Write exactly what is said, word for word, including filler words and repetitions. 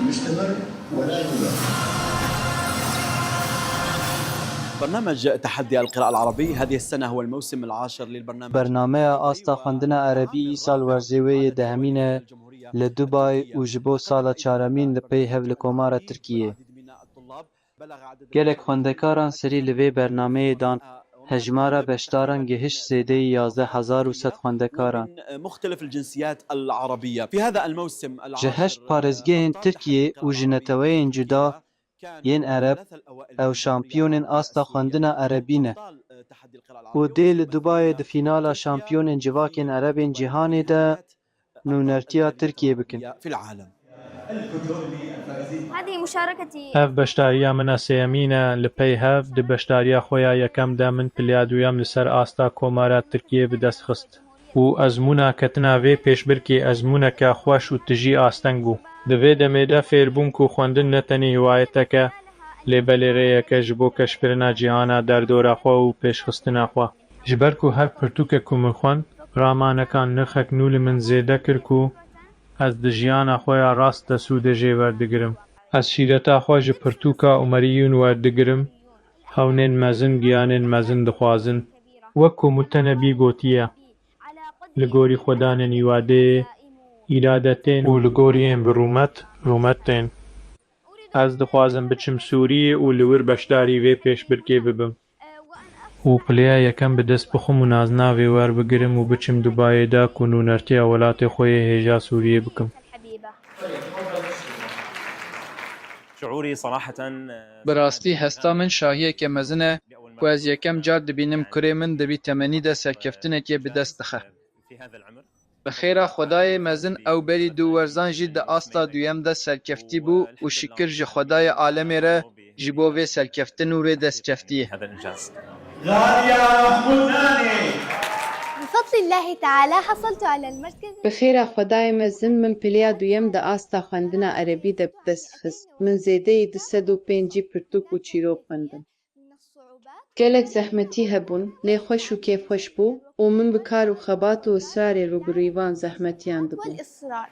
مستمر ولا يوقف. برنامج تحدي القراءة العربي هذه السنة هو الموسم العاشر للبرنامج. Bernameya asta xwendina erebî îsal werzê wê yê dehemîn e li Dubai û ji bo sala çaremîn li pey hev li Komara Tirkiyê. Gelek xwendekaran serî li vê bernameyê dan, hejmara beşdaran gihişt zêdeyî yazdeh hezar û sed xwendekaran. من مختلف الجنسيات العربية في هذا الموسم Ji heşt parêzgehên Tirkiyê û ji neteweyên cuda yên Ereb, ew şampiyonên asta xwendina erebî ne û dê li Dubayê di fînala şampiyonên civakên erebên cîhanê de nûnertiya Tirkiyê bikin. في العالم. هذه مشاركتي Ev beşdariya min a sêyemîn e. Li pey hev di beşdariya xwe ya yekem de min piliya duyem li ser asta Komara Tirkiyê bi dest xist û ezmûna ketina vê pêşbirkê ezmûneke xweş û tijî asteng bû. Di vê demê de fêrbûn ku xwendin ne tenê hiwayetek e, lê belê rêyek e ji bo keşfkirina cîhana derdora xwe û pêşxistina xwe. Ji ber ku her pirtûkek ku min xwend, ramanekan nirxek nû li min zêde kir ku ez di jiyana xwe ya rast de sûdê jê werdigirim. Ez şîreta xwe ji pirtûka Umeriyûn werdigirim, hewnên mezin giyanên mezin dixwazin. Wek ku Mutenebî gotiye, li gorî xwedanên îwadeyê, îradetên û li goriyên bi rûmet, rûmet tên. Ez dixwazim biçim Sûriyê û li wir beşdarî vê pêşbirkê bibim. Û piliya yekem bi dest bixwim û naznavê werbigirim û biçim Dubayê de ku nûnertiya welatê xwe yê hêja Sûriyê bikim. الحبيبة شعوري صراحة Bi rastî hesta min şahiyeke mezin e ku ez yekem car dibînim kurê min di vî temenî de serkeftinekê bi dest dixe. Bi xêra Xwedayê mezin ew berî du werzan jî di asta duyem de serkeftî bû û şikir ji Xwedayê alemê re ji bo vê serkeftin û vê destkeftiyê. هذا الإنجاز. غالية محمود ناني. بفضل الله تعالى حصلت على المركز Bi xêra Xwedayê mezin min piliya duyem di asta xwendina erebî de bi dest xist. Min zêdeyî du sed û pêncî pirtûk û çîrok xwendin. Gelek zehmetî hebûn, lê xweş û kêfxweş bû û min bi kar û xebat û israrê rûbirûyî van zehmetiyan dibûm. والإصرار.